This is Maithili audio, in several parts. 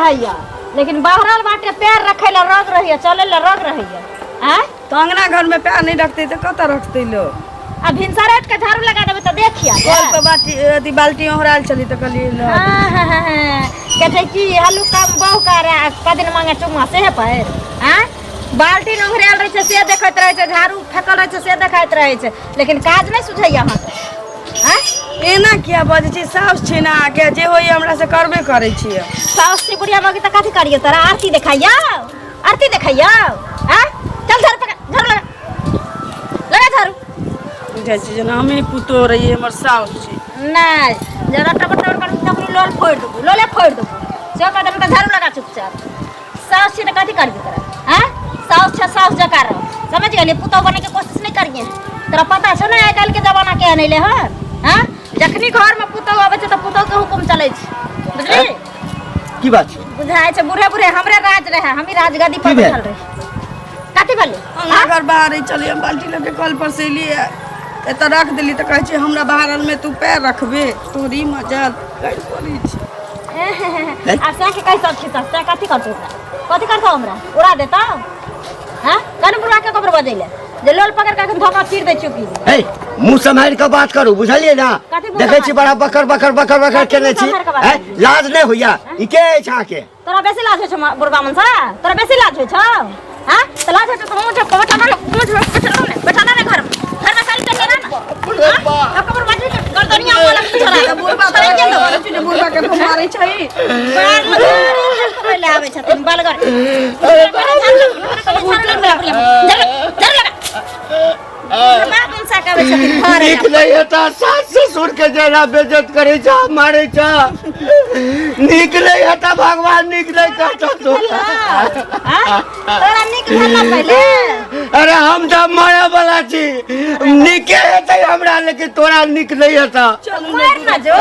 रहैया लेकिन बहरल बाटे पैर रखै ला रग रहैया चलै ला रग रहैया आँय तऽ अंगना घर में पैर नहीं रखते तऽ कतऽ रखते लोग आ भिनसरे उठ के झाड़ू लगा देबै तऽ देखिया कल पर बाटी अथी बाल्टी ओहरायल छली तऽ कहलियै ल हाँ हाँ हाँ हाँ कहै छै कि हल्लुक काम बहु करे आ कदिन मांगे चुम्मा सेहे पर आँय बाल्टी ओंघरायल रहै छै से देखैत रहै छै झाड़ू फेकल रहै छै से देखैत रहै छै लेकिन काज नहि सुझैया अहाँके आँय एना किया बजै छी साउस छी ने अहाँके जे होइए हमरा से करबे करै छियै साउस छी बुढ़िया मौगी तऽ कथी करियौ तोरा आरती देखाइयौ आरती देखाइयौ आँय चल झाड़ू पकड़ झाड़ू लगा लगा झाड़ू बुझाइ छै जेना हमही पुतोह रहियै हमर साउस छी नहि जरा टबर टबर कर तखनी लोल फोड़ि देबू लोले फोड़ि देबू से कह देबू तऽ झाड़ू लगा चुपचाप साउस छी तऽ कथी करबी तोरा आँय साउस छै साउस जकाँ रह समझ गेलियै पुतोह बनैके कोशिश नहि करिहे तोरा पता छौ ने आइ काल्हिके जमाना केहन अयलै हन आँय जखनी घरमे पुतोह अबै छै तऽ पुतोहके हुकुम चलै छै बुझली की बात छै बुझाइ छै बूढ़े बूढ़े हमरे राज रहै हमही राजगद्दी पर की भेल? बैठल रही कथी भेलै अंगना घर बाहर छलियै हम बाल्टी लऽ के कल पर से एलियै एतऽ रख देली तऽ कहै छै हमरा बाहरमे तू पैर रखबे तोरी मजा गारि पड़ै छै आब सएह के कहि सब खिस्सा सएह कथी करतौ ओकरा कथी करतौ हमरा उड़ा देतौ हँ कन बुढ़ा के कबर बजैले जे लोल पकड़ के अखन धोखा चीर दै छियौ की हे मुँह सम्हारि कऽ बात करू बुझलियै ने कथी मुँह देखै छी सम्हारि? बड़ा बकर बकर बकर बकर कथी केने मुँह छी सम्हारि कऽ बात हैं? करू? लाज नहि होइया ई के अछि अहाँके तोरा बेसी लाज होइ छौ बुढ़बा मनसा तोरा बेसी लाज होइ छौ हँ तऽ लाज होइ छौ तऽ मुँह झोप बैठा ना मुँह झोप बैठा ना बैठा ना घर में घर में साड़ी पहने ना हाँ कबर बाजू के गर्दनिया वाला छोड़ा बुढ़बा छोड़ा के दो के बुढ़बा के मारै छै बाल में पहिले आबै छथिन बलगर नीक नहि हेता सास ससुर के जेना बेइज्जत करै छ मारै छ नीक नहि हेता भगवान नीक नहि कहता तोरा तोरा नीक भेल ना पहिले अरे हम तऽ मरे वाला छी नीके हेतै हमरा लेकिन तोरा नीक नहि हेता मर ना जो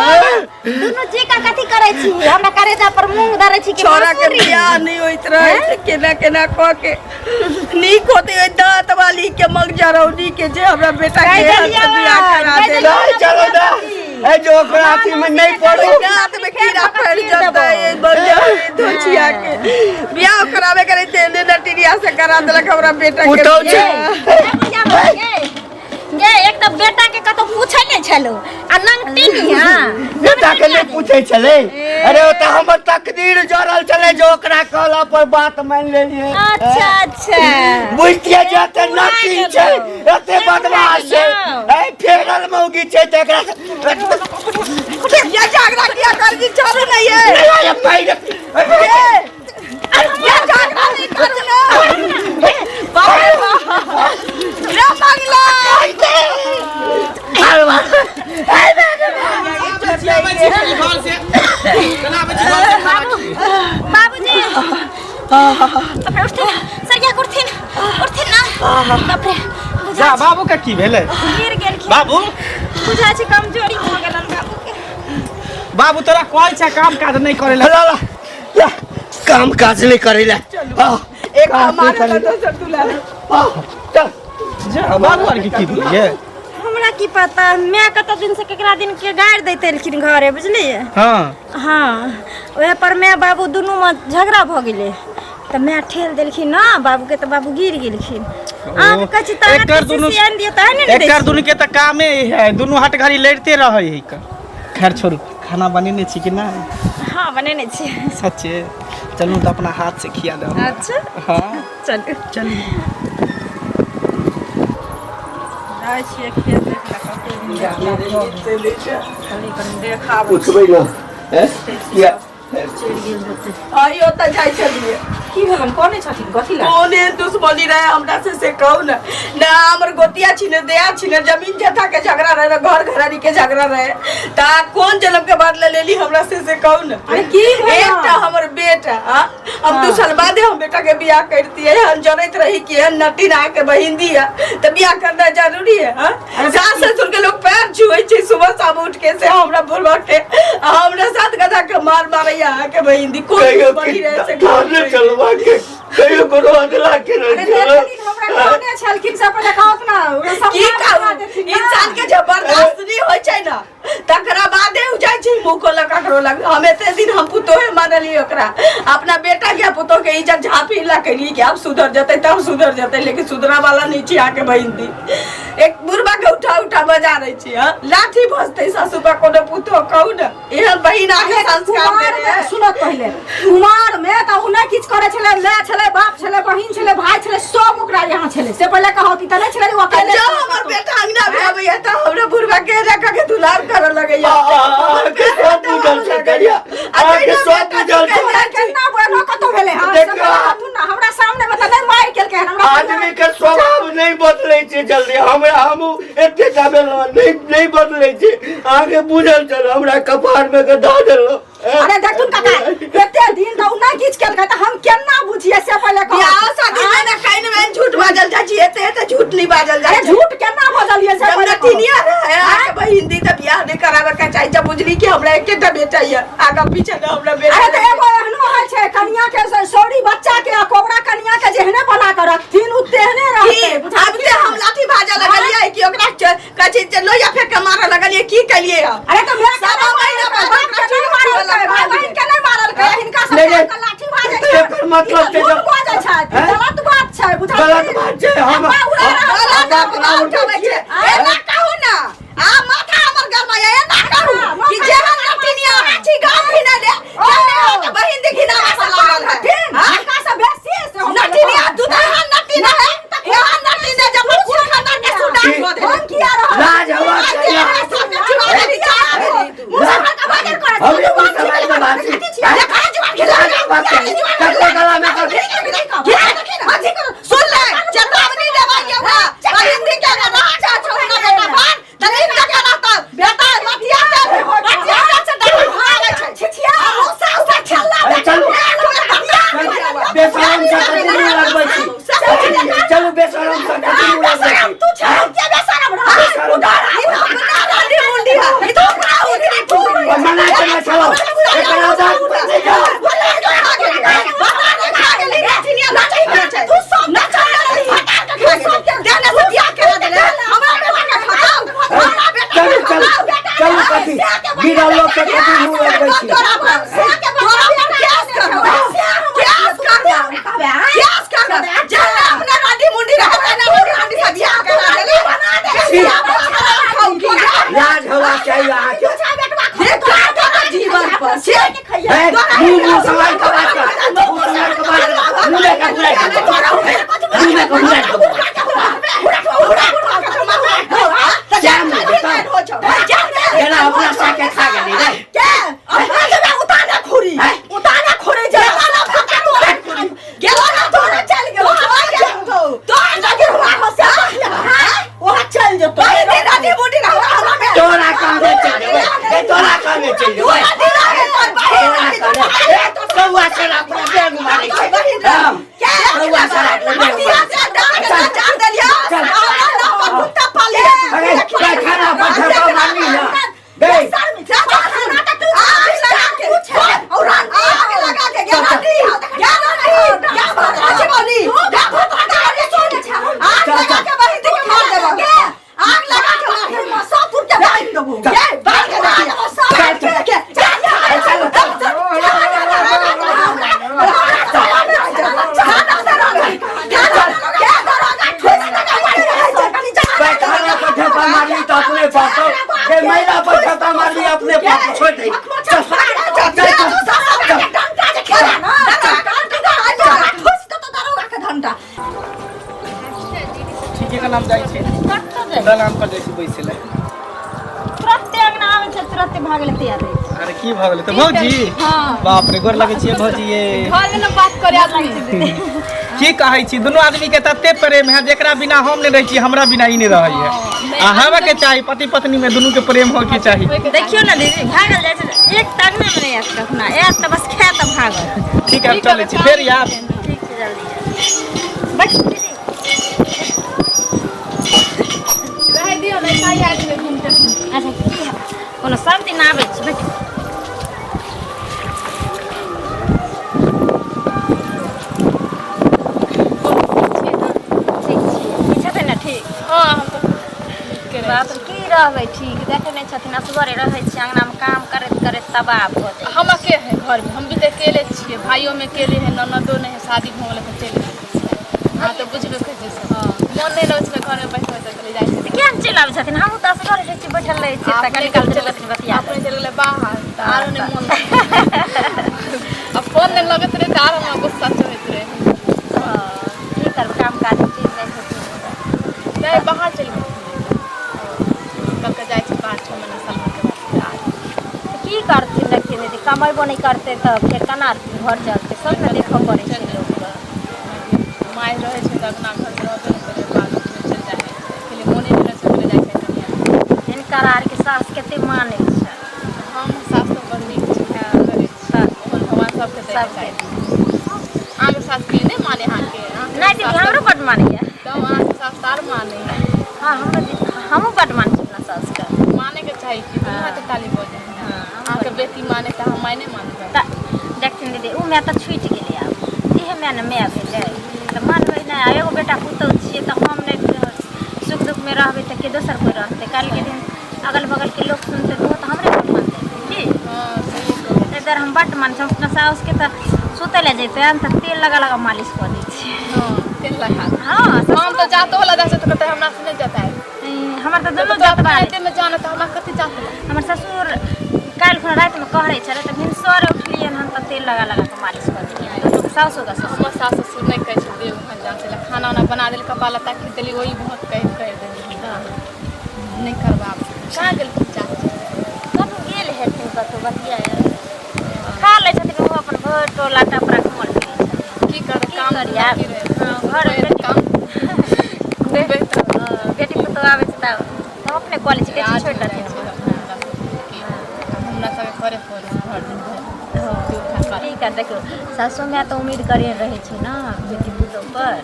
दुनू जी का कथी करै छी हमरा करेजा पर मूंग धरै छी कि छोरा के मसूरी? बियाह नहीं होइत रहे से केना केना कऽ के नीक होते ओहि दाँत वाली के मगजरौनी के जे हमरा बेटा के कहि हाथ से देलियै, बियाह करा कहि देला नहीं चलो ना ए जो ओकरा अथी में नहीं पड़ू दाँत में कीड़ा पड़ जतै ए मगजरौनी धोछिया के बियाह कराबे करे तेने नटिरिया से करा देलक हमरा बेटा के उठौ छै। बियाह। ए बुढ़िया मौगी, गे एक तऽ बेटा के कतौ पूछै नहि छलो आ नंगटी निहा बेटा के नहि पूछै छलै अरे ओ तऽ हमर तकदीर जड़ल छलै जो ओकरा कहला पर बात मानि लेलियै अच्छा अच्छा बुझतियै जे एते नटी छै एते बदमाश छै ए फेरल मौगी छै तऽ एकरा से ये झगड़ा किया कर दी छोड़ू ना ये नहीं, अरे भाई, ये ये झगड़ा नहीं करू ना बाप रे बाप रे मंगला अरे बाप बाबूजी बाप रे उठथिन सरिया के उठथिन उठथिन ना बाप रे बुझा जा बाबू के की भेलै गिर गेलखिन बाबू बुझा छै कमजोरी भऽ गेलन बाबू के बाबू तोरा कहै छै काम काज नहि करै लए ला, ला, ला, काम काज नहीं करे ला हाँ, एक काम नहीं हमारे करे दोसर दुल्हा हाँ, चल जा बाबू आर के की भेलियै हमरा की पता मैं कत दिन से केकरा दिन के गारि दैत एलखिन घरे बुझलियै हाँ हाँ ओहे पर माय बाबू दुनूमे झगड़ा भऽ गेलै तऽ माय ठेल देलखिन ना बाबूके तऽ बाबू गिर गेलखिन अहाँके कहै छी तऽ एकर दुनू आनि दियौ तऽ ने दै एकर छी। दुनू के तऽ कामे ई है दुनू हट घड़ी लड़िते रहै है खैर छोड़ू खाना बनेने छी कि नहि हाँ बनेने छी सच्चे चलू तऽ अपना हाथ से खिया दो अच्छा हाँ चलू चलिए जाइ छियै खेत देख लए कते दिन कनि देखाबै उठबै ना हैं? किया अही ओतऽ जाइ छलियै की भेलन कोने छथिन कथी ला कोन एहन दुश्मनी रहे हमरा से से कहू ने ना हमर गोतिया छी ने दया छी ने जमीन जथा के झगड़ा रहे ना घर घरारी के झगड़ा रहे ता कोन जन्म के बदला लेली हमरा से से कहू ने अरे की भेल? एकटा हमर बेटा आ हम 2 साल बादे हम बेटा के बियाह करतियै हम जनैत रही कि एहन नटीन आके बहिन दिया तऽ बियाह करना जरूरी है हाँ? सास ससुर के लोग पैर छुए छै सुबह शाम उठ के से हमरा बुढ़वा के आ हमरा साथ गधा के मार मारैया अहाँके बहिन दी कोन कहियो दुश्मनी रहे से थाने चलवा के कहियो कोनो अदला के अरे नहीं देखली हमरा कोने छलखिन से पहिले कहत ना ओकरा सब की कहू इंसान के जब बर्दाश्त नहीं होइ छै ना तकरा बादे उ जाइ छै मुँह खोलऽ ककरो लग हम एते दिन हम पुतोहे मानलियै ओकरा अपना बेटा के पुतोह के इज्जत झाँपी ला कैली कि आब सुधर जतै तब सुधर जतै लेकिन सुधरा वाला नहीं छी अहाँके बहिन दी एक बुढ़बा के उठा उठा बजा रहे छी हँ लाठी भसतै सासु पर कोनो पुतोह कहू ने एहन बहिन अहाँके संस्कार कुमार देने में है सुनत पहिले कुमार में तऽ ओ नहि किछु करै छलै माय छलै बाप छलै बहिन छलै भाय छलै सब ओकरा यहाँ छलै से पहिले कहौती तऽ नहि छलै जे ओ अकेले जब हमर बेटा अंगना में आबैया तऽ हमरा बुढ़बा के रखा के दुलार करऽ लगैया अहाँके सब बुझल छै करिया अहाँके सब बुझल छै केना एना कतौ भेलै हँ देखियौ। से कहथुन ने हमरा सामने मे तऽ नहि मारि केलकै हन हमरा आदमी के स्वभाव नहीं बदले छै जल्दी हमरा हमहूँ एते टा भेलहुँ नहीं नहीं बदले छै अहाँके बुझल छल हमरा कपार में के धऽ देलहुँ अरे देखथुन काका एते दिन तऽ ओ नहि किछु केलकै तऽ हम केना बुझियै से पहिले कहू बियाह शादी में ना कहीं में झूठ बाजल जाइ छै एते एते झूठ नहीं बाजल जाइ अरे छै झूठ केना बजलियै से जब पहिले कहू। नतिनिया रहे अहाँके बहिन दी तऽ बियाह नहीं कराबे के चाही जब बुझली कि हमरा एकेटा बेटा ये आगा पीछे ना हमरा बेटा अरे तऽ एगो एहनो होइ छै कनिया के सॉरी बच्चा के आ कोबरा कनिया के जेहने बना के रखथिन उ तेहने की रहतै आब ते हम लाठी भाजा लगलियै कि ओकरा कहै छै जे लोहिया फेंक के मारऽ लगलियै की केलियै हम अरे तऽ माय के सवा नहि महीना मारलकै, बाद बाप के नहि मारलकै, भाय बहिन के नहि मारलकै हिनका सब नहीं, नहीं। के लाठी भाजै तऽ छै एकर मतलब छै ई तऽ जब- झूठ बाजै छै हैं? गलत बात छै बुझलियै गलत बात छै हम अब्बा उड़ा रहल छै। गलत अपना बात उठबै छै एना कहू ना आ माथा हमर गरमाया एना कहू कि जेहन नटिनिया अहाँ छी गाम भी नहि ले तेहने अहाँके बहिन देखी ना लागल है हथिन, हिनका से बेसी से हम नटिनिया तू तऽ एहन नटिन है एहन नटिन है जब कुल खानदान के सुडान कऽ देले हम किया रहल लाज हवा चाहिए हमरे मुँह समाज में बात छी लाज हवा चाहिए ककरो गला में कर सुन ले चेतावनी देबै हमरा बहिन के अगर राजा छोड़ना बेटा बान तऽ नीक जकाँ रहता बेटा मटिया से मटिया से डर भागै छै छिछिया उसा उसा खेलला अरे चलू बेशरम से कथी मुँह लगबै छी चलू बेशरम से कथी मुँह लगबै छी तू छौ के बेशरम रह मना केने छलहुँ एकर आवाज पर नहि जाउ चलू चलू चलू कथी गिरल लोक के कथी मुँह लगबै छी लाज हवा चाहिए अहाँके जीवन पर हे, मुँह मुँह सम्हारि कऽ बात कर मुँह सम्हारि कऽ बात कर मुँह लए कऽ घुराइ कऽ मुँह लए कऽ घुराइ कऽ जाम जेना अपना साके खा गेली रे तोरा कहने चल जेबै ए तोरा कहने चल जेबै तोरा कहने ए कौआ सर अपना बेंग मारै छै हाँ, कौआ सर अपना बेंग मारै छै। अरे पैखाना पर ठेपा मारली ना गई पैखाना पर ठेपा मारली तऽ अपने पापो गे महिला पर ठेपा मारली अपने पापो छोड़ दे चल चल चल ठीके का नाम जाइ छै कतऽ जाइ दलान पर जाइ छी बैसै लए तुरते अंगना आबै छै तुरते भागै लए तैयार रहै छै अरे की भऽ गेलै तऽ भौजी बाप रे गोर लगै छियै भौजी ये घर में ना बात करे आदमी की कहै छी दुनू आदमी के तते प्रेम है जेकरा बिना हम नहि रहै छी हमरा बिना ई नहि रहै है आ हेबऽ के चाही पति पत्नी में दुनू के प्रेम होय के चाही देखियौ ने दीदी भागल जाइ छै एक तक नहि मने आयत कखना आयत तऽ बस खायत तऽ भागल ठीक है चलै छी फेर आयब ठीक छै जल्दी आयब। बैठ दीदी रह दियो नहीं खाई आदमी घूमते अच्छा की है? कोनो सब दिन आबै छी बैठ ठीक छी ठीक छथिन ने ठीक हां हम तो बाप रे, की रहबै ठीक देखै नहि छथिन असगरे रहै छी अङ्गनामे काम करैत करैत तबाह भऽ जाइ हम अकेले है घर में, हम भी तो अकेले छियै, भाइयों में अकेले है, ननदो नहीं है, शादी भऽ गेलै तऽ चलि गेलै। अहाँ तऽ बुझबे करै छियै सब। मोन नहि लगै छै घर में बैठल तऽ चलि जाइ छै। तऽ किया नहि चलि आबै छथिन? हमहूँ तऽ असगरे रहै छी, बैठल रहै छी, तऽ कनि काल चलि छथिन बतिया। अपने चलि गेलै बाहर तऽ आरो नहि मोन आ फोन नहि लगैत रहै तऽ आरो हमरा गुस्सा चढ़ैत रहै। की करबै, काम काज चलि जाइ छथिन। नहि, बाहर चलि गेलखिन। कलके जाइ छै 5-6 महीना साल भरके बाद फेर आबै। तऽ की करथिन? देखथिन दीदी, कमेबो नहि करतै तऽ फेर केना घर चलतै? सब ने देखऽ पड़ै छै लोकके। माय रहै छै तऽ अंगना घरमे रहबे नहि करै, बादमे चलि जाइ है, अकेले मोने नहि रहै छै, चलि जाइ छै कनिया। हिनकर आरके सास कते मानै छै। हम सास तऽ बड़ नीक छै, करै छी। ओहन भगवान सबके दै के सबके चाही। अहाँके सास के नहि माने अहाँके? अहाँके नहि दीदी, सास हमरो बड्ड मानैए। तऽ अहाँके सास तऽ आर माने। हँ, हमरो हमहूँ बड्ड मानै छी अपना सासके। माने के चाही कि दुनू हाथे ताली बजै है। अहाँके बेटी माने तऽ अहाँ माय नहि मानबै? तऽ देखथिन दीदी, ओ माय तऽ छुटि गेलै, आब इहे माय ने माय भेलै, तऽ मानबै नहि? आ एगो बेटा पुतहु छियै तऽ हम नहि सुख दुखमे रहबै तऽ के दोसर कोइ रहतै? काल्हिके दिन अगल बगलके लोक सुनतै तऽ ओ तऽ हमरे पर मानतै की? हँ, सही कहै। ताहि दुआरे हम बड्ड मानै छी हम अपना साउसके। तऽ सुतै लए जैतै तऽ तेल लगा लगा मालिश कऽ दै छियै। हँ, तेल लगा। हँ। हम तऽ जातो वाला जाइ छै तऽ कहतै हमरा से नहि जताय। हमर तऽ तऽ दुनू तो अपना जतबा एतेमे जान तऽ हमरा कथी जात? हमर ससुर काल्हि खुना रातिमे कहरै छलै तऽ भिनसरे उठलियै हन तऽ तेल लगा लगा कऽ मालिश कऽ देलियै दुनूके, साउसोके ससुर। हमर सास ससुर नहि कहै छै देव वहाँ जाँच लए। खाना उना बना देली, कपड़ा लत्ता खींच देली, वही बहुत कहि कहि देली। नहि करबाब। कहाँ गेलखिन चाची? कतहु गेल हेथिन, कतहु बतिया खा लै छथिन। ओहो अपन भरि टोला टपरा घुमल फिरै छथिन। की कर की काम करी आब? की रहै? हँ, घर बेटी काम घुमबै तऽ हँ, बेटी पुतहु आबै छै तऽ हम अपने कऽ लै छी, कहै छी राज छोड़ि हो जाइ देथिन। छै हमरा सबके, हमरा सबके करे पड़ै भरि दिन भरि उठा कर। की कर, देखियौ, सासु माय तऽ उम्मीद करे रहै छै ने बेटी पुतहु पर।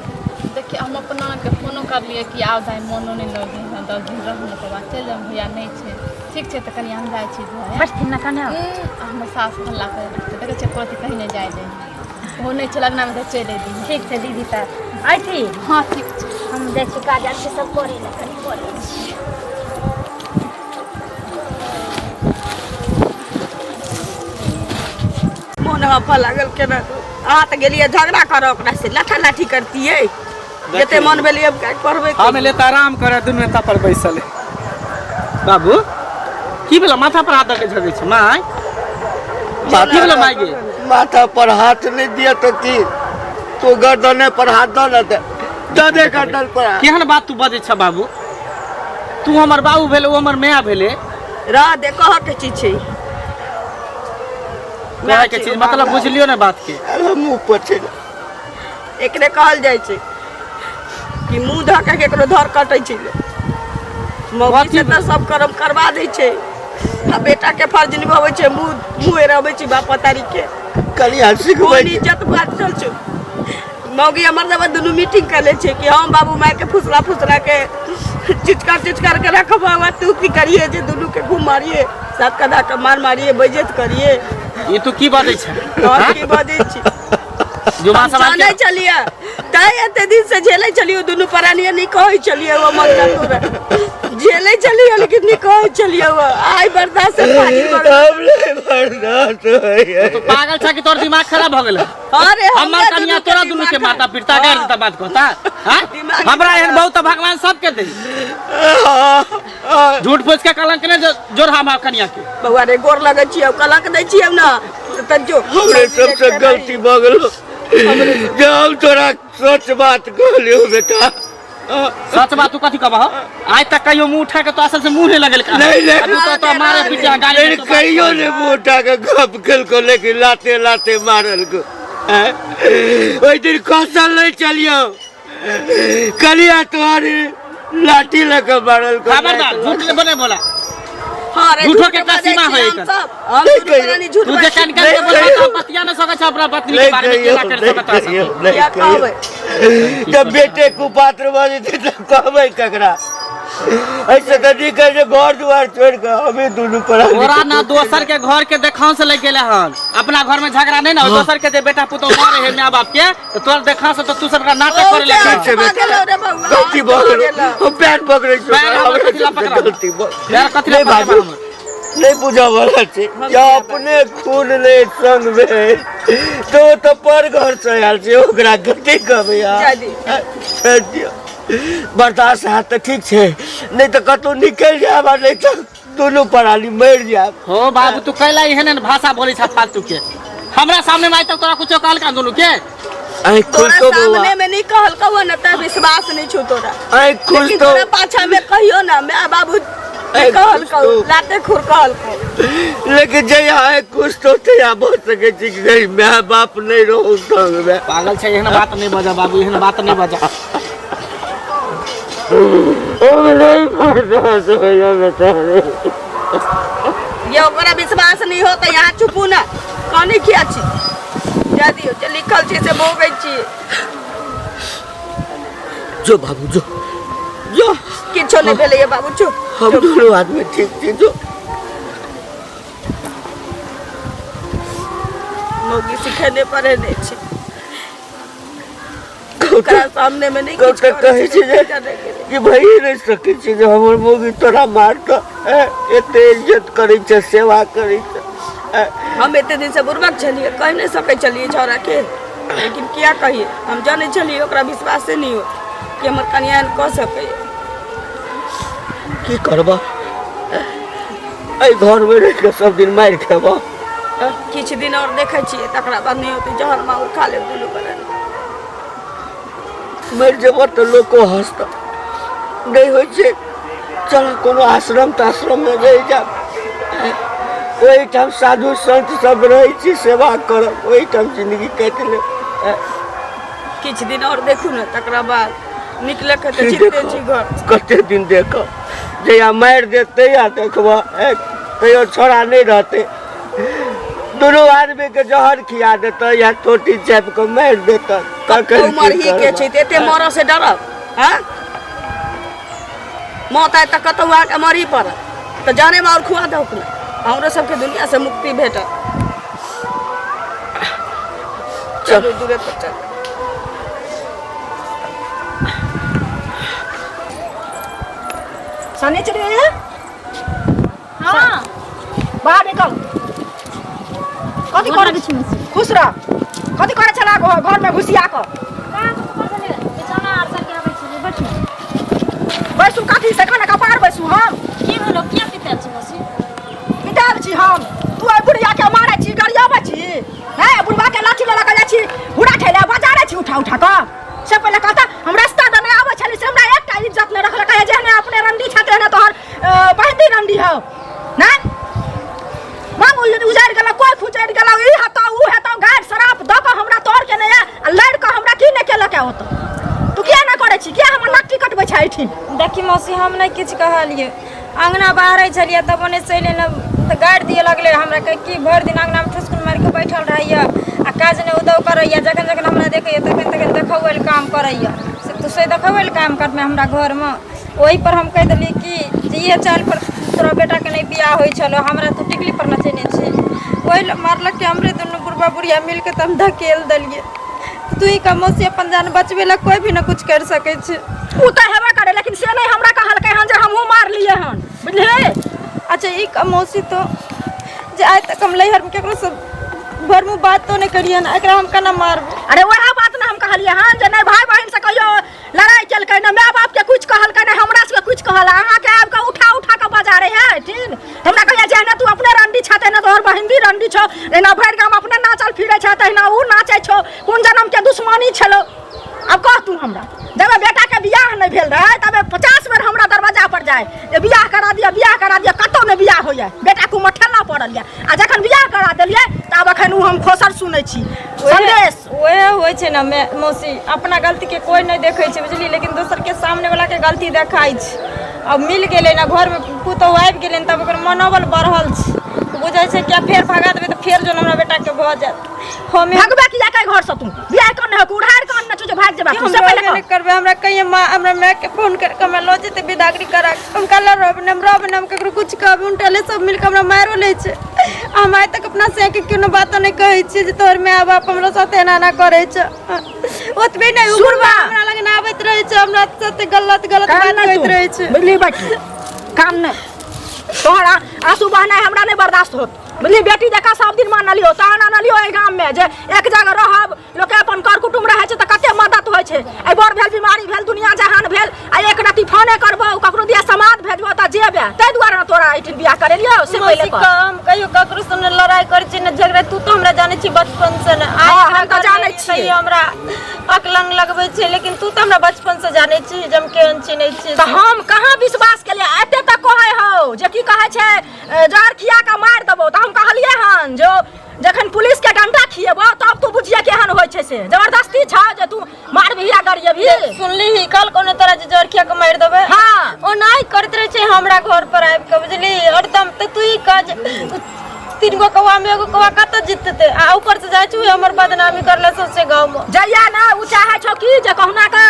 देखिए, हम अपना के फोनो करलियै कि आउ दाइ, मोनो नहि लगै है, 10 दिन रहू, ओकर बाद चलि जायब। भैया नहि छै। ठीक छै, तऽ कनि हम जाइ छी घर। बैठथिन ने कने। हमर सास हल्ला करै लगतै। देखै छियै, कोइ कहीं नहि जाइ दै। ओहो नहि छै लगनामे तऽ चलि अयली। ठीक छै दीदी, तऽ अथी। हँ, ठीक छै। हम जाइ छी काज आर छै सब करै लए, कनि करै छी। मोन हफऽ लागल केना। अहाँ तऽ गेलियै झगड़ा करऽ ओकरा से, लाठा लाठी करतियै जते मन भेलै। हम काज पढ़बै। हम एले तऽ आराम करे, दुनू एतऽ पर बैसल है। बाबू, की भेला? माथा पर हाथ दऽ के झगै छै माय। की भेला माय गे? माथा पर हाथ नहीं दिया तो की? तू गर्दने पर हाथ दऽ न दे, दऽ दे गर्दन पर हाथ। केहन बात तू बजै छ बाबू? तू हमर बाबू भेले, ओ हमर माय भेले। रह दे, कहऽ के चीज छै। कहै के चीज मतलब बुझलियो ने बात के? अरे मुँह पर छै। एकरे कहल जाइ छै कि मुँह धऽ के केकरो धर कटै छै। मौगी से तऽ सब कर्म करवा दै छै आ बेटा के फर्ज निभाबै छै। मुँह मुँह रहबै छै बाप पतारी के। कनिया सिखबै कोन इज्जत बाँचल छौ? मौगी हमर दबा दुनू मीटिंग कर ले छै कि हम बाबू माय के फुसला फुसला के चिचकार चिचकार के रखब आ तू की करिए जे दुनू के घूम मारिए, सात कदा के मार मारिए, बेइज्जत करिए। ई तू की बजै छै? और की बजै छी? जुबान हम समाज जानै छलियै तैं एते दिन से झेलै छलियै। दुनू प्राणी नहीं कहै छलियै, ओ मरदा तोरा झेलै छलियै, लेकिन नहीं कहै छलियै। ओ आइ बर्दाश्त से फाजिल भऽ गेल। हम नहीं बर्दाश्त होइए। तू पागल छ कि तोर दिमाग खराब भऽ गेल? अरे हमर हमरा कनिया दुनू के तोरा दुनू के दिमाग माता पिता गारि देता, बात कहता? हाँ? दिमाग हमरा एहन बहुत तऽ भगवान सबके दे। झूठ फूस के कलंक ने जोड़ हम कनिया के। बौआ रे, गोर लगै छियौ, कलंक दै छियौ ना तऽ जो। हमरे सबसे गलती भऽ गेलो जे हम तोरा सच बात कहलियौ बेटा। सच बात तू कथी कहबह? आइ तक कहियो मुंह उठा के तो असल से मुंह नहीं लगेल। नहीं, नहीं। तू तो मारे पीटे गाली लेकिन कहियो ने मुँह उठा के गप केलको, लेकिन लाते लाते मारलको। आँय? ओहि दिन कौशल नहीं चलियो, कलिया तोहरी लाठी लऽ के मारलको। खबरदार, झूठ ने बने बोला। हाँ रे, झूठो झूठ के बजै सीमा छी होइ हम एकर। सब। हम नहीं दुनू कहियो। प्राणी झूठ तू जे बजै छी। कान कान के बोलबा तऽ बतिया न सकै छ अपना पत्नी के नहीं बारे में। कहियो, केना कर नहीं सकत तोरा कहियो, साथे? नहीं किया कहियो। कहबै? जब बेटे कुपात्र भऽ जेतै तऽ कहबै ककरा? ऐसे तऽ नीक है जे घर दुआर छोड़ि कऽ हमे दुनू प्राणी तोरा ना दोसर के घर के देखाव से लग गेले हन अपना घर में झगड़ा नहीं ना हो दोसर के जे बेटा पुतोह मारे है माय बाप के तो तोरा देखाव से तो तू सबका नाटक करे लगे ठीक छै बेटा भऽ गेलौ रे बौआ, गलती भऽ भऽ गेलौ गेलौ। हम पैर पकड़ै छी पैर हमर हमरा कथी ला सबसँ पकड़ब? गलती भऽ पैर कथी ला नहि पकड़ब बाजू हमर? नहि बुझऽ वाला छै जँ अपने खून नहि संग भेल तऽ ओ तऽ पर घर से आयल छै ओकरा कथी कहबै अहाँ? जाय दी। छोड़ि दियौ बर्दाश्त हैत तऽ ठीक छै नहि तऽ कतहु निकलि जायब आ नहि तऽ दुनू प्राणी मरि जायब हो बाबू तू कैला एहन एहन भाषा बोलै छ फालतू के हमरा सामने में आइ तक तोरा कुछो कहलका दुनू के आँखि तोरा खुलतो बौआ सामने में नहीं कहलकौ न त विश्वास नहीं छौ तोरा आँखि लेकिन खुलतो तोरा पाछा में कहियो ना माय बाबू ऐ, कहलकौ खुश तो। लाते खुर कहलकौ लेकिन जहिया आँखि खुजतो तहिया भऽ सकै छै कि नहीं माय बाप नहि रहू संगमे पागल छै एहन बात नहीं बजा बाबू एहन बात नहीं बजा हम नहीं बर्दाश्त होइया बेटा रे ये ओकरा विश्वास नहीं हो तो यहाँ चुपू ना कहने किया छी जा दियो जे लिखल छी से भोगै छी जो बाबू जो जो किछो नहीं भेलैया बाबू चुप हम दुनू आदमी ठीक छी जो मौगी सिखेने पढ़ेने छी ओकरा सामने में नहीं किछु कहू तऽ कहै छै जे कि भइए नहि सकै छै जे हमर मौगी तोरा मारतऽ एते इज्जत करै छै सेवा करै छै हम एते दिन से बुड़बक छलियै कहि नहि सकै छलियै छौड़ा के लेकिन किया कहिए हम जानै छलियै ओकरा विश्वासे नहीं हो कि हमर कनिया एहन कऽ सकैए की करबह एहि घरमे रहि कऽ सब दिन मारि खेबह किछु दिन आओर देखै छियै तकरा बाद नहि होतै जहर माहुर खा लेब दुनू प्राणी मरि जेबह तऽ लोको हँसतह नहि होइ छै चल कोनो आश्रम ताश्रममे रहि जायब ओहिठाम साधु संत सब रहै छी सेवा करब ओहिठाम जिंदगी काटि लेब किछु दिन आओर देखू ने तकरा बाद निकलैके तऽ चिन्ते छी घर कते दिन देखब जहिया मारि देत तहिया देखबह तैयो छोड़ा नहि रहतै दुनू आदमी के जहर खिया देतै या चोटी चापि कऽ मारि देतै तखन की मरही के करबै? छै तऽ एते मरऽ से डरब हँ मौत आयत तऽ कतहु अहाँके मरही पड़त तऽ जाने मार खुआ दौक ने हमरो सबके दुनिया से मुक्ति भेटत चलू दूरे पर चलू शनिचरी हाँ बाहर निकल कथी गोर कर लागै छी मौसी। खुश रह कथी करे छला घर में घुसिया कऽ बिछौना आर सब के आबै छलियै बैठू बैसू कथी से खाना कपार बैसू हम की भेलो किया पिताल छी मौसी पिटायल छी हम तू एहि बुढ़िया के मारै छी गरियाबै छी हैं बुढ़वा के लाठी लऽ कऽ जाइ छी हुरा ठेला बजारै छी उठा उठा कऽ से पहिले कहता हम रास्ता दने आबै छली से हमरा एकटा इज्जत नहि रखलकै जेहने अपने रंडी छथि तेहने तोहर बहिनी रंडी हौ नहि मांग उजाड़ि गेलौ कोइ खुचड़ि गेलौ ई हेतौ ऊ हेतौ गारि शराप दऽ कऽ हमरा तोड़ के नहि आ लड़ि कऽ हमरा की नहि केलक ओतऽ तू किया नहि करै छी किया हमर नट्टी कटबै छै एहिठिन देखी मौसी हम नहि किछु कहलियै अङ्गना बाहरै छलियै तब ओने से अयलै ने तऽ गारि दिअ लगलै हमरा कहै कि भरि दिन अङ्गनामे ठुसकुन मारि कऽ बैठल रहैया आ काज नहि उदौ करैया जखन जखन हमरा देखैया तखन तखन देखबै लए काम करैया से तू से देखबै लए काम करमे हमरा घरमे ओहि पर हम कहि देलियै कि जे इहे चालि पर तोरा बेटाके नहि बियाह होइ छलौ हमरा तू टिकली पर नचेने छी ओहि लए मारलक कि हमरे दुनू बुढ़बा बुढ़िया मिलके तऽ हम धकेल देलियै तू ही कह मौसी अपन जान बचबै लए कोइ भी ने कुछ करि सकै छै ओ तऽ हेबे करे लेकिन से नहि हमरा कहलकै हन जे हमहूँ मारलियै हन बुझलियै अच्छा ई कह मौसी तो जे आइ तक हम नैहरमे केकरो से भरि मुँह बातो नहि करियै एकरा हम केना मारबै अरे वएह बात ने हम कहलियै हन जे नहि भाय बहिन से कहियो लड़ाइ केलकै ने माय बाप के कुछ कहलकै ने हमरा सबके कुछ कहल अहाँके आबि कऽ उठा उठा कऽ बजारे है ठीक हमरा कहैया जेहने तू अपने रंडी छह तेहने तोहर बहिन भी रंडी छौ एना भरि गाम अपने नाचल फिरै छै तहिना ऊ नाचै छौ कोन जन्म के दुश्मनी छलो आब कह तू हमरा जब बेटा के बियाह नहि भेल रहै तबे 50 बेर हमरा दरवाजा पर जाय जे बियाह करा दिअ बियाह करा दिअ कतौ नहि बियाह होइए बेटा के उमर ठेला पड़ल यऽ आ जखन बियाह करा देलियै तऽ आब एखन ओ हम खोसर सुनै छी संदेश ओहे होइ छै ने मौसी अपना गलतीके कोइ नहि देखै छै बुझलियै लेकिन दोसरके सामनेवलाके गलती देखाइ छै आब मिल गेलै ने घरमे पुतहु आबि गेलै ने तब ओकर मनोबल बढ़ल छै बुझै छै कि फेर भगा देबै तऽ फेर जोन हमरा बेटाके भऽ जायत। हम भगबे किया के घर से तू? बियाह कोन है उड़ार कोन न जे भाग जेबा तू से पहिले कह। करबै हमरा कहिए माँ हमरा माय के फोन करके हमरा लऽ जेतै बिदागरी करा के। हम कल रहब ने, हम रहब ने, हम ककरो कुछ कहब उनटले सब मिलके हमरा मारो लै छै। आ हम आइ तक अपना से के कोनो बात नहि कहै छियै जे तोहर माय बाप हमरा साथे एना एना करै छै। ओतबे नहि, सुन बुढ़बा बा। हमरा लग आबैत रहै छै, हमरा साथे गलत गलत कान बात नहि कहैत तू रहै छै। बुझली बेटी, कान नहि, तोहर आंसू बहनाइ हमरा नहि बर्दाश्त होत। बुझली बेटी जकाँ सब दिन मानलियो तहन आनलियो एहि गाम में जे एक जगह रहब, लोक अपन कर कुटुम्ब रहै छै तऽ कते मदद होइ छै। एहि बड़ भेल बीमारी भेल दुनिया जहान भेल आ एक रति फोने करबो ककरो दिया समाद भेजबो तऽ जेबे, ताहि दुआरे ने तोरा एहिठाम बियाह करेलियो से पहिले मौसी कह। हम कहियो ककरो से ने लड़ाई करै छी ने झगड़ा, तू तो हमरा जानै छी बचपन से ने। आइ हाँ, हमरा हम तऽ घर जानै में छियै। कहियो हमरा अकलंग लगबै छै, लेकिन तू तऽ हमरा बचपन से जानै छी जे हम केहन छी नहि छी। तऽ हम कहाँ विश्वास केलियै? एते तक कहै हौ जे की कहै छै जहर खिया कऽ मारि देबौ, तऽ हम कहलियै हन जो जखन पुलिस के डंडा खिएबो तब तू बुझिए केहन होइ छै, से जबरदस्ती छौ जे तू मारबिही आ गरियेबही। सुनली ही कल कोनो तरह जे जहर खिया के मारि देबै। हाँ। ओ नहि करैत रहै छै हमरा घर पर आबि के बुझली हरदम। तऽ तू ही कह जे तीन गो कौआ में एगो कौआ कतऽ जीततै? आ ऊपर से जाइ छी हमर बदनामी करले सौंसे गाँव में। जहिया ना ओ चाहे छौ कि जे कहुना के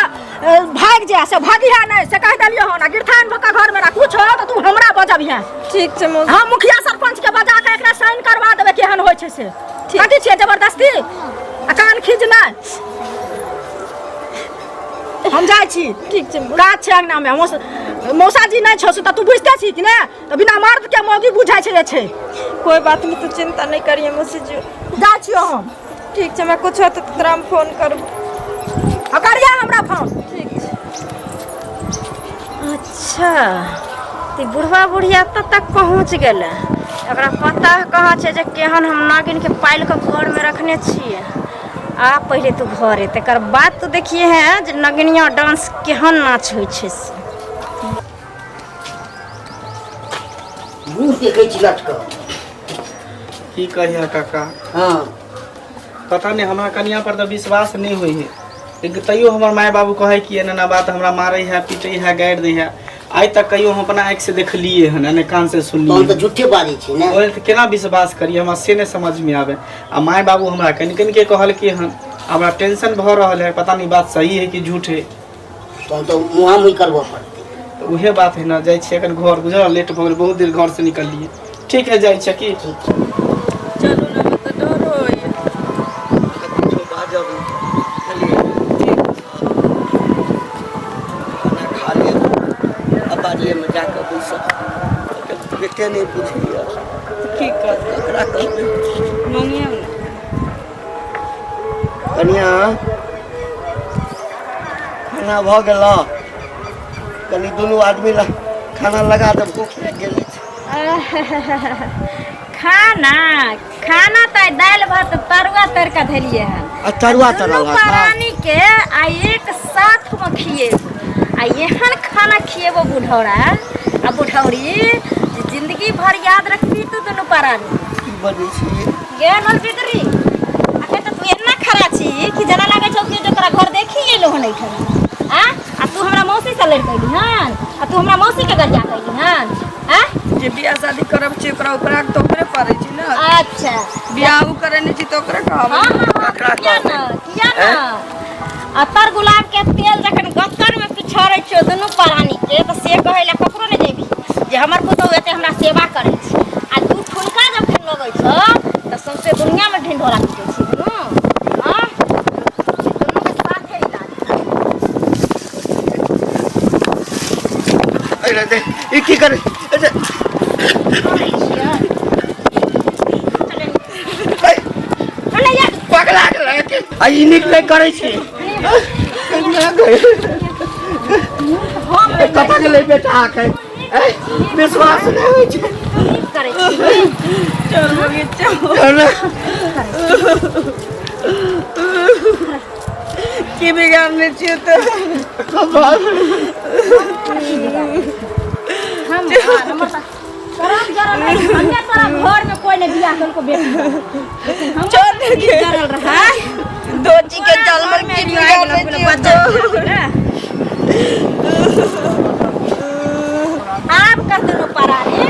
भागि जाए, से भागिहे नहि, से कहि देलियै हन। आ गिरथान भऽ कऽ घरमे राख, कुछ हो तऽ तू हमरा बजबिहे। ठीक छै मौसी। हम मुखिया सरपंच के बजा के एकरा साइन करवा देबै केहन होइ छै से। कथी छियै जबरदस्ती आ कान खींच नहि। हम जाइ छी। ठीक छै। काज छै अंगना में, मौसाजी नहि छौ से तऽ तू बुझिते छी कि ने, तऽ बिना मर्द के मौगी बुझै छै जे छै। कोई बात नहीं, तू चिंता नहीं करिए मौसी जी। जाइ छियौ हम। ठीक छै, हमरा कुछ होतै तऽ तोरा हम फोन करब। हाँ, करिया हमरा फोन। ठीक छै। अच्छा तऽ बुढ़वा बुढ़िया एतऽ तक पहुँच गेलै, एकरा पता कहाँ छै जे केहन हम नागिनके पालि कऽ घरमे रखने छियै। आ पहिले तू घरे तकर बाद तू देखिए हैं जे नगिनिया डांस केहन नाच होइ छै से। मुँह देखै छी लटकल। की कहिया काका? हाँ। पता नहीं हमरा कनिया पर तऽ विश्वास नहीं होइ है, लेकिन तैयो हमर माय बाबू कहै कि एना एना बात हमरा मारै है, पीटै है, गारि दै है। आइ तक कहियो हम अपना आँखि से देखलिए हन ने कान से तहन सुनलिए। तऽ झूठे बाजै छै ने। ओहि तऽ केना विश्वास करिए हमरा से नहि समझ में आवे। आ माय बाबू हमरा कनि कनि के कहलकै हन, हमरा टेंशन भऽ रहल है, पता नहीं बात सही है कि झूठ है। तहन तऽ मुँहा मुँही करबऽ पड़तै। तऽ उहे बात है ना, जाइ छियै एखन घर, बुझल लेट भऽ गेल बहुत देर घर से निकललिए। ठीक है, जाइ छियै की। ठीक छै। चलू ने, हमरा तऽ डर होइए। कुछो बाजब नहि, बुझलियै? खाना खा लेब आ बाड़िएमे जा कऽ बैसब। बेटे नहि बुझैए। की करबै? ककरा कहबै? मंगियौ ने। कनिया, खाना भऽ गेल? कनि दुनू आदमी ला खाना लगा दे, भूख लागि गेल अछि। खाना खाना तऽ दालि भात तरुआ तर कऽ धेलियै हन। आ तरुआ दुनू तरल हँ? प्राणी के आ एक साथ में खिएबो आ एहन खाना खिएबो बुढ़ौरा आ बुढ़ौरी जे जिंदगी भर याद रखबी तू दुनू प्राणी। की बजै छी? गे नलबिदरी, अखन तऽ तू एना खड़ा छी कि जेना लागै छौ कि जे तोरा घर देखी एलौ हन एहिठाम। आ आ तू हमरा मौसी से लड़ि कयली हन आ तू हमरा मौसी के गरिया कयली हन आ जे बियाह शादी करब छै ओकरा ओकरा तऽ ओकरे पड़ै छै ने। अच्छा। बियाह उ करे नहि छी तऽ ओकरे कहबै। हाँ हाँ हाँ। ककरा किया कहबै? न किया न अतर गुलाब के तेल जखन गक्कर में पिछड़ै छियौ दुनू प्राणी के तऽ से कहै लए ककरो नहि जेबही जे हमर पुतहु एते हमरा सेवा करै छै। आ दू ठुनका जखन लगै छौ तऽ सौंसे दुनिया में ढिंढोरा पीटै छै दुनू। हाँ, दुनू के साथे इलाज। अरे रे, ई की करे? अरे, ऐ, पगला गेलै की? आ ई नीक नहि करै छी। कतऽ गेलै बेटा अहाँके? ऐ, विश्वास नहि होइ छै। नीक करै छी। चल मम्मी चल। अरे, की बिगाड़ने छियै तऽ? हम हमर तऽ शरम जरल है, हमे तोरा घर में कोई नहीं बियाह केलको बेटी, लेकिन हम चल गे। जरल रहा दोची के जलमल की बिगाड़ने छियै तऽ? आब कह दुनू परानी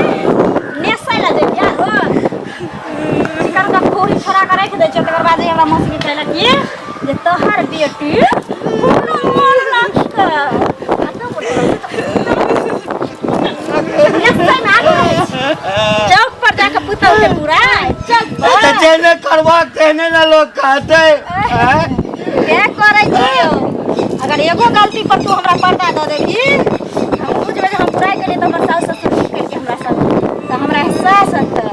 नेसै ला जेबिया रो। हमर बेटी कोनो मन लगतै कतऽ चौक पर जाके पुतहु के पूरा चौक तऽ पर जेहने करबा तेहने ने लोग कहतै आँय? के करै छियौ अगर एगो गलती पर तू हमरा पर्दा दऽ देबही हम बुझबै जे हम बुराइ केलियै तऽ हमर साउस ससुर की केलकै हमरा साथ तऽ हमरा एहसास हेतै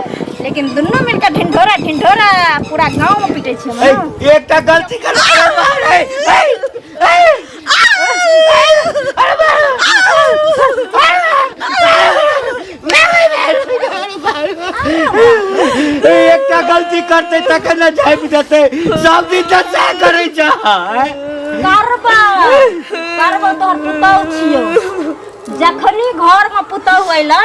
लेकिन दुनू मिलके ढिंढोरा ढिंढोरा पूरा गाँवमे पीटै छियै ए, हम एकटा गलती कर अरे मार, ए, ए, ए, अरे मार, ए, एकटा गलती करतै तखन ने झाँपि देतै सब दिन तऽ सएह करै छै आँय? करबा करबा तोहर पुतहु छियौ जखनी घर में पुतहु अयलै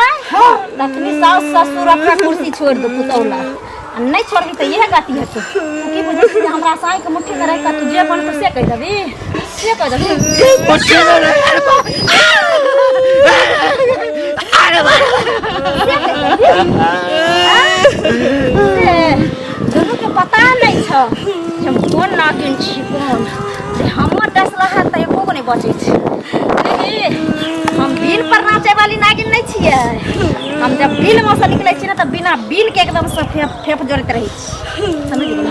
तखनी साउस ससुर अपना कुर्सी छोड़ि दो पुतहु ला आ नहि छोड़बी तऽ इएह गति हेतौ तू की बुझै छी जे हमरा साँइके मुट्ठीमे राखि कऽ तू जे मन से कहि देबी से कहि देबी मुट्ठी में रह- अरे बाप। अरे बाप। से कहि देबी से दुनूके पता नहि छौ जे हम कोन नागिन छी कोन जे हमर डसला है तऽ एको गो नहि बचै छै बुझलिही? हम बिल पर नाचे वाली नागिन नहि छियै हम जब बिल में से निकलै छियै ने तऽ बिना बिल के एकदम से फेप फेप जोड़ैत रहै छी समझ गेली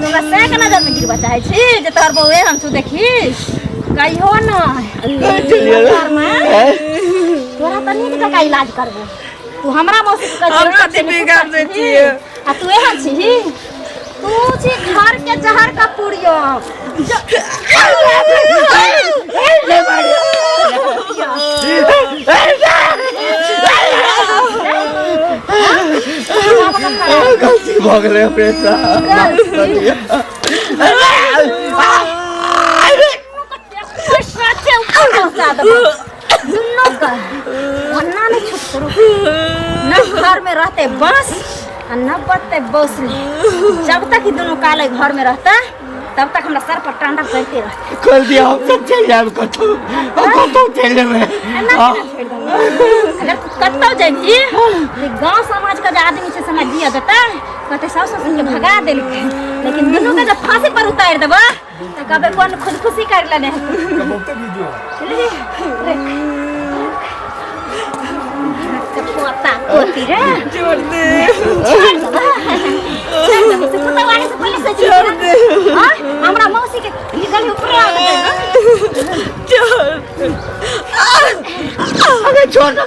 तू हमरा सएह के नजर में गिरबा चाहै छी जे तोहर बौए हम छौ देखी कहियो चलिए नहि तोरा तऽ नीक जकाँ इलाज करबो तू हमरा मौसी के कहै हम छी, कथी बिगाड़ दै छियै? आ तू एहन छिही तू छी घर के जहर का पुड़ियो गलती भऽ गेलै अपने सँ दुनू का ओना नहीं छुटतो न घर में रहते बस आ न बचते बौसले जब तक ई दुनू काले घर में रहता तब तक हमरा सर पर टांडा करते रहते खोल दिया हम सब चलि जायब कतहु हम कतहु चलि जेबै एना केना छोड़ि देबै अगर तू कतौ जेबही तऽ गाँव समाज के जे आदमी छै से हमरा जिया देतै कहतै साउस ससुर के भगा देलकै लेकिन दुनू के जब फांसी पर उतारि देबै तऽ कहबै कोन खुदकुशी कर लेने हेतै चलि रे पोता पोती रे छोड़ दे छोड़ देबै छोड़ देबै से पुतहु आने से पहिले से छोड़ दे हाँ? हमरा मौसी के ई गली ऊपर आ गेलै छोड़ अरे छोड़ दो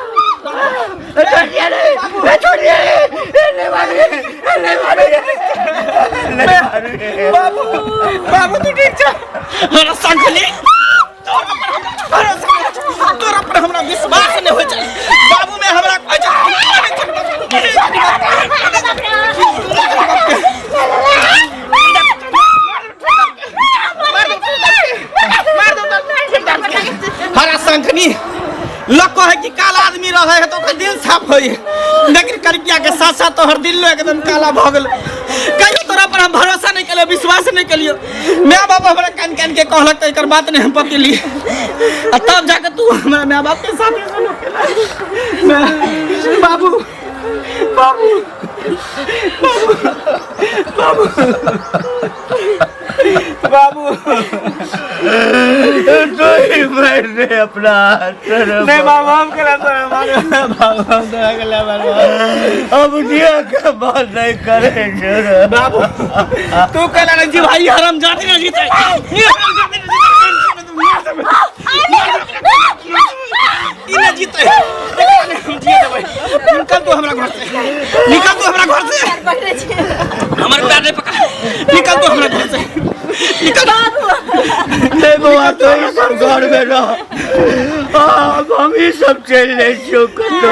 छोड़ दिया रे छोड़ दिया रे नहीं मारे नहीं मारे नहीं मारे बाबू बाबू तू ठीक छ हमरा संगली तोरा पर हमरा भरोसा नहि छै। तोरा पर हमरा विश्वास नहि होइ छै बाबू में हमरा कहै छै हरा शंखनी लोग कहे कि काला आदमी रहे है तो ओकर दिल साफ होई लेकिन करिकिया के साथ साथ तोहर दिल एकदम काला भऽ गेल कहियो तोरा पर हम भरोसा नहीं केलियो विश्वास नहीं केलियो माय बाप हमरा कान कान के कहलक तऽ एकर बात नहीं हम पतिली आ तब जाके तू हमरा माय बाप के साथ सुनो बाबू बाबू बाबू बाबू तू ही मार दे अपना हाथ से रे नहीं बाबू हम केला तोरा मारे बाबू हम तोरा केला मारबो अब जिया के बात नहीं करेंगे रे। बाबू तू कहला ना जी भाई हराम जाति ना जीते ये हराम जाति ना जीते ई ना जीते एकरा ने हम जिए देबै निकल तू हमरा घर से निकल तू हमरा घर से हमर पैर नहीं पकड़ निकल तू हमरा घर से निकल नहीं बौआ तो ई सब घर में रह अब हम ई सब चलि जाइ छियौ कतौ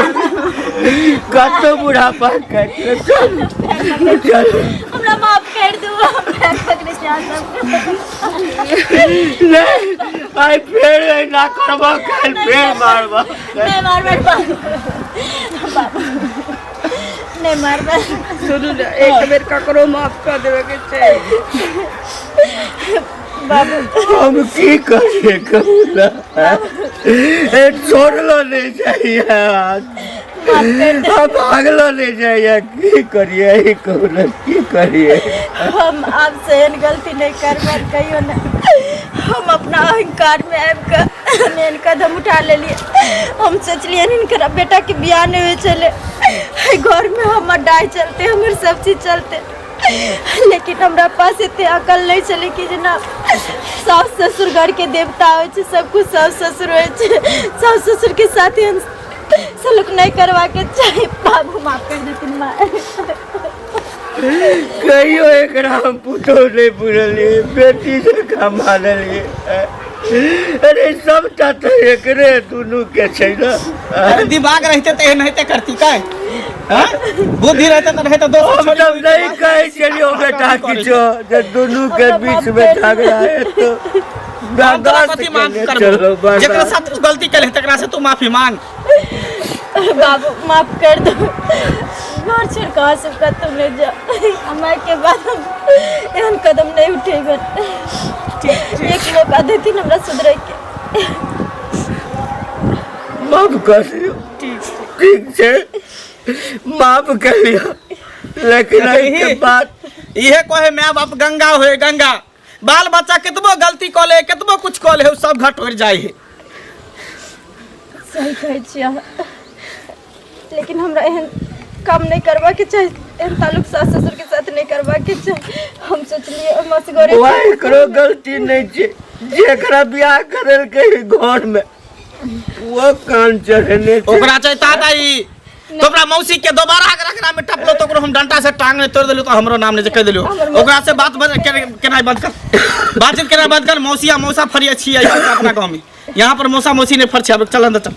कतौ बुढ़ापा काटि ले चल चल हमरा माफ कर दू हम पैर पकड़े छी अहाँ सबके नहीं आइ फेर एना करबऽ काल्हि फेर मारबऽ नहि मारबै बाबू बाबू नहि मारबै सुनू ने एक बेर ककरो माफ कऽ देबे के छै हम की करिए कहू ना ए छोड़लो नहीं चाहिए हम भागलो नहीं चाहिए की करिए ई कहू ना की करिए हम आपसे एहन गलती नहीं करबै कहियो ना हम अपना अहंकार में आबि कऽ हम एहन कदम उठा लेलियै हम सोचलियै हिनकर बेटा के बियाह नहि होइ छलै एहि घरमे हमर डाय चलते हमर सब चीज चलते लेकिन हमरा पास एते अकल नहि छलै कि जेना सास ससुर घरके देवता होइ छै सब कुछ सास ससुर होइ छै सास ससुरके साथ एहन सलूक नहि करबाके चाही। बाबू माफ कर देथिन माँ। कहियो एकरा हम पुतोह नहि बुझलियै, बेटी जकाँ मानलियै। अरे सबटा तऽ एकरे दुनू के छै ने। अरे दिमाग रहते तऽ एनाहिते करती काय? हाँ? बुद्धि रहते तऽ नहीं तऽ दोसर हम छोड़ी सब नहीं कहै छलियौ बेटा किछो जे दुनू के बीच में झगड़ा हेतौ। हम तोरा बर्दाश्त कथी माफ केने करबो? चलो जेकरा बर्दाश्त। साथ तू गलती केलही तकरा से तू माफी मांग। बाबू माफ कर दो, घर छोड़ कऽ अहाँ सब कतहु नहि जाउ। हमरा के बाद हम एहन कदम नहि उठेबै। एक मौका देथिन हमरा सुधरैके। माफ कर दियौ। ठीक छै, माफ कर लियौ, लेकिन एहिके बाद इहे कहे माय बाप गंगा होए गंगा। बाल बच्चा केतबो गलती कऽ ले, केतबो कुछ कऽ ले, सब घट हो जाइ है। सही कहै छी अहाँ, लेकिन हमरा एहन काम नहि करबाके चाही। एहन ताल्लुक सास ससुरके साथ नहि करबाके चाही। हम सोचलियै हम असगरे। बौआ, एकरो गलती नहि छै। जेकरा बियाह करेलकै घर में वो कान चढ़ेने छै। ओकरा चैता दाई तोरा मौसी के दोबारा अगर एकरा में टपलो तो ओकरो हम डंटा से टांग में तोड़ देलू तो हमरो नाम नहीं जे कह देलू। ओकरा से बात बंद केनाइ बंद कर, बातचीत केनाइ बंद कर। मौसी आ मौसा फरिया छियै अपना गाँव में, यहाँ पर मौसा मौसी नहीं फर छै। चल अंदर चल।